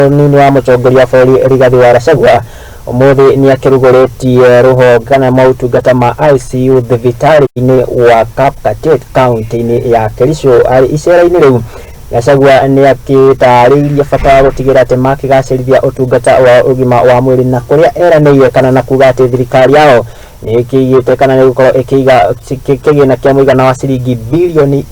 Mũnini wa mũtongoria wa bũrũri Rigathi wa Gachagua ũmũthĩ nĩ akĩrugũrĩtie rũhonge kana motungata ma ICU thibitarĩ-inĩ wa Kapkatet kaunti-inĩ ya Kericho. Arĩ icera-inĩ rĩu, Gachagua nĩ akĩtarĩirie bata wa gũtigĩrĩra atĩ makĩgacĩrithia ũtungata wa ũgima wa mwĩrĩ, na kũrĩa eranĩire kana na kuga atĩ thirikari yao nĩ ĩkĩigĩte kana nĩ gũkorwo ĩkĩiga kĩgĩna kĩa mũigana wa ciringi 141.2 bilioni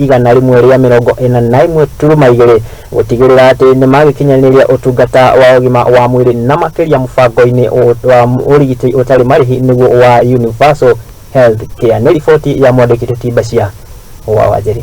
gũtigĩrĩra atĩ nĩ magĩkinyanĩria ũtungata wa ũgima wa mwĩrĩ, na makĩria mũbango-inĩ wa ũrigiti ũtarĩ marĩhi, nĩguo wa Universal Health Care. Nĩ riboti ya mwandĩki Tũtimbacia wa Wanjĩrĩ.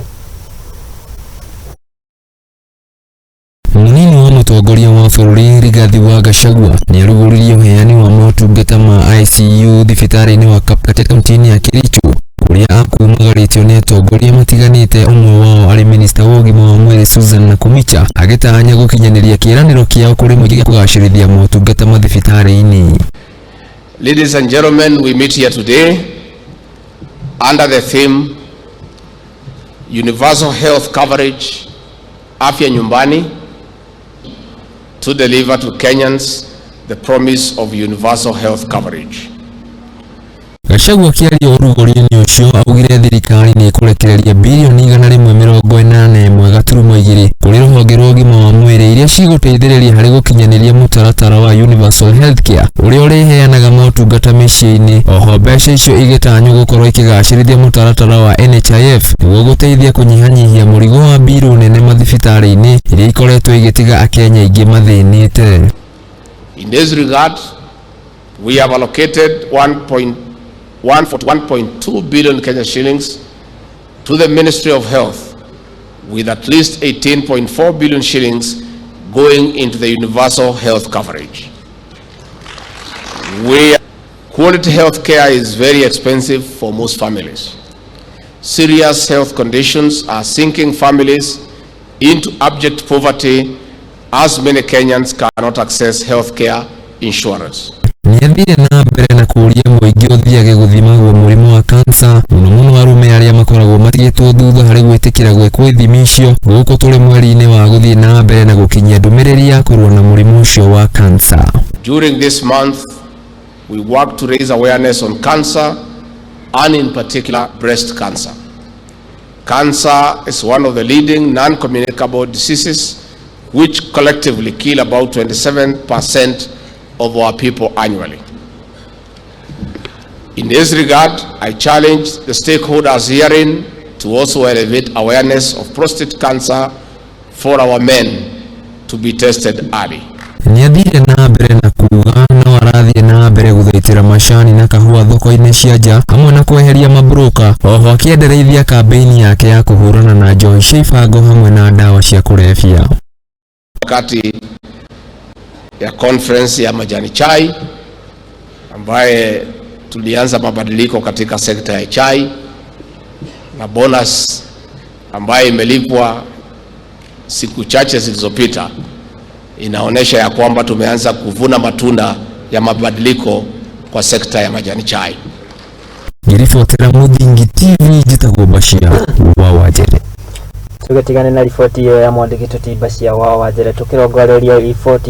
Mũnini wa mũtongoria wa bũrũri Rigathi wa Gachagua nĩarugũririe ũheani wa motungata ma ICU thibitarĩ-inĩ wa Kapkatet, kaunti-inĩ ya Kericho, kũrĩa akumagarĩtio nĩ atongoria matiganĩte, ũmwe wao arĩ minista wa ũgima wa mwĩrĩ Susan Nakhumicha, agĩtanya gũkinyanĩria kĩĩranĩro kĩao kũrĩ mũingĩ gĩa kũgacĩrithia motungata mathibitarĩ-inĩ. Ladies and gentlemen, we meet here today under the theme Universal Health Coverage, Afya Nyumbani, to deliver to Kenyans the promise of universal health coverage. Gachagua akĩaria ũrugũrio-inĩ ũcio augire thirikari nĩ ĩkũrekereria 181.2 bilioni kũrĩ rũhonge rwa ũgima wa mwĩrĩ, iria cigũteithĩrĩria harĩ gũkinyanĩria mũtaratara wa Universal Healthcare ũrĩa ũrĩheanaga motungata mĩciĩ-inĩ. Oho mbeca icio igĩtanywo gũkorwo ikĩgacĩrithia mũtaratara wa NHIF nĩguo gũteithia kũnyihanyihia mũrigo wa mbirũ nene mathibitarĩ-inĩ, iria ikoretwo igĩtiga Akenya aingĩ mathĩnĩte. In this regard, we have allocated 1.141.2 billion Kenya shillings to the Ministry of Health, with at least 18.4 billion shillings going into the universal health coverage. Quality health care is very expensive for most families. Serious health conditions are sinking families into abject poverty, as many Kenyans cannot access health care insurance. Nĩathire na mbere na kũũria mũingĩ ũthiage gũthimagwo mũrimũ wa kansa, mũno mũno arũme arĩa makoragwo matigĩtwo thutha harĩ gwĩtĩkĩra gwĩkwo ithimi icio, gũkũ tũrĩ mweri-inĩ wa gũthiĩ na mbere na gũkinyia ndũmĩrĩri ya kũrũa na mũrimũ ũcio wa kansa. During this month, we work to raise awareness on cancer, and in particular breast cancer. Cancer is one of the leading non-communicable diseases, which collectively kill about 27% of our people annually. In this regard, I challenge the stakeholders herein to also elevate awareness of prostate cancer for our men to be tested early. Nĩathire na mbere na kuga no arathiĩ na mbere gũthaitĩra macani na kahũa thoko-inĩ cia nja, hamwe na kweheria mabroka. Oho akĩendereithia kambĩini yake ya kũhũrana na njohi cia ibango hamwe na ndawa cia kũrebia. Wakati ya conference ya majani chai, ambaye tulianza mabadiliko katika sekta ya chai, na bonus ambayo imelipwa siku chache zilizopita inaonyesha ya kwamba tumeanza kuvuna matunda ya mabadiliko kwa sekta ya majani chai. Ngĩribotera Mũthingi TV, njĩtagwo Bashir wa Wanjere. Tũgĩtigane na riboti ĩyo ya mwandĩki Tũtimbacia wa Wanjere, tũkĩrongoreria riboti.